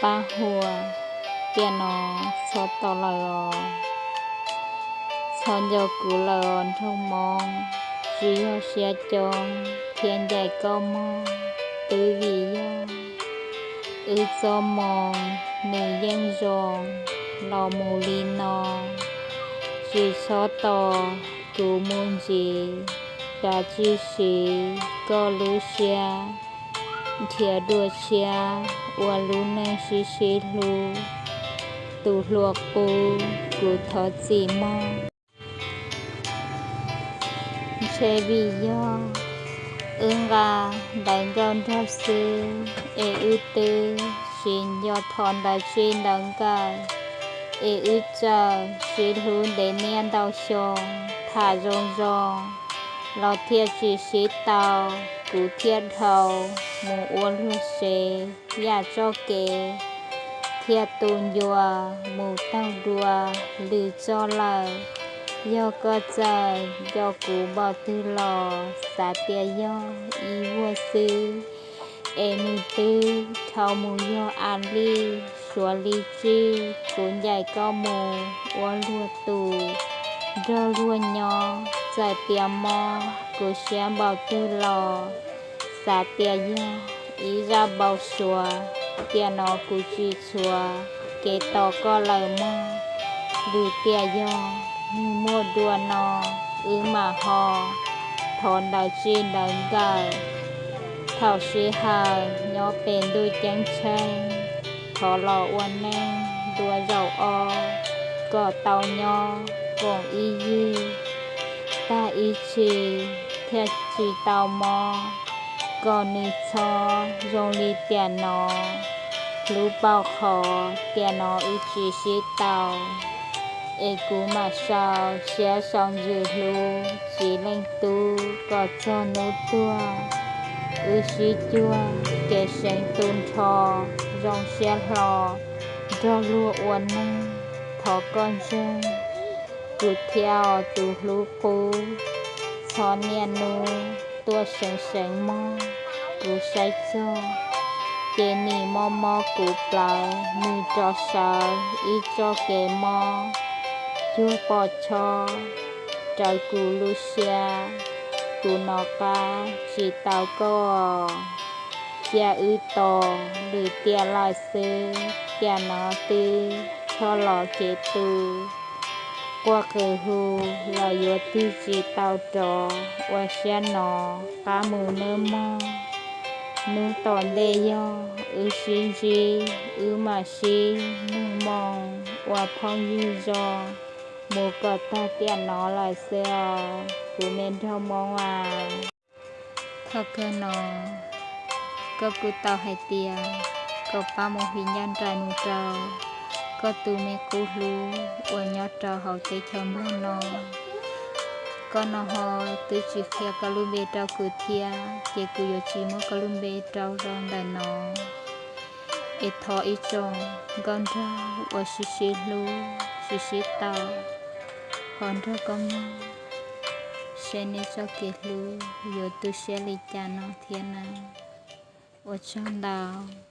Pab huam, tiam no txhob tos lawm os. Txhob nco kuv lawm os nraug Hmoob, tsis yog siab coob thiab ncaim koj mog, twb vim yog wb txoj moo nws yeej zoo los mus li no. Tsis txhob tos kuv mus ntxiv, kav tsij siv koj lub siab nrhiav dua tshiab ua lub neej sib sib hlub. Tus hluas qub, kuv thov txim mog. Ntshe vim yog wb nqa ntawv nkauj nraug xwb es wb twb tsis nco thov ntawv txij ntawv nkawm, es wb txawm sib hlub ntev niaj ntau xyoo, tham zoo zoo los thiaj tsis sib tau. Kuv thiaj dhau mus ua luag sev yam txoj kev, thiaj tu ncua mus taug dua lwm txoj lawm. Yog koj txawm nco kuv npaum twg los xav tias yog ib vuag xwb, es nws twb dhau mus yog a lij. Suav li tsij kuv ncaim koj mus ua luag tus, nrog luag nyob txawm tias mob kuv siab npaum twg los xav tias yog ib zaj npau suav. Tiam no kuv tsis tshuav kev tos koj lawm mog. Lwm tiam yog nws muaj dua no, wb mam ho thov ntawv txij ntawv nkawm. Thaum sij hawm nyob pem ntuj ceeb tsheej, thov los ua neej dua zaum ob, kom tau nyob koom ib yig, tag ib txhis thiaj tsis tau mob. Kom nws txhob zoo li tiam no, hlub paum qhov tiam no wb tsis sib tau, es kuv mam sau siab sau ntsws hlub txiv leej tub kom txog hnub tuag. Wb sib cuag kev seev tu nrho, zoo siab hlo nrog luag ua neej. Thov koj ntseeg kuv thiab os tus hlub qub, txhob niaj hnub tuaj seev seev mog. Kuv saib txog ces nim mob mob kuv plawv, nws rov sawv ib txoj kev mob cuag pom chob rawv kuv lub siab. Kuv nov qab tsis tau koj, cia wb tos lwm tiam lawm xwb. Tiam no twb txhob los kev tu, quaj qw hu los yuav tig tsis tau rov. Ua siab no qab mus nawb mog, hnub tom ntej yog wb sib ntsib wb mam sib nug moo ua phooj ywg zoo mus kom tag tiam no lawm xwb os kuv me nraug Hmoob as. Thaum kawg no koj kuj tau hais tias koj pab mus hais ncaj nraim mus rau koj tus me qub hlub uas nyob rau hauv teb chaws Nplog no. Koj no ho twb tsis qhia koj lub npe rau kuv thiab, ces kuv yuav tsis muab koj lub npe rau rau ntawm no. Es thov ib tsoom nkauj nraug uas sib sib hlub sib sib tau ho nrog koj mloog seb neb txoj kev hlub yuav tu siab li cas no thiab nawb. Ua tsaug ntau.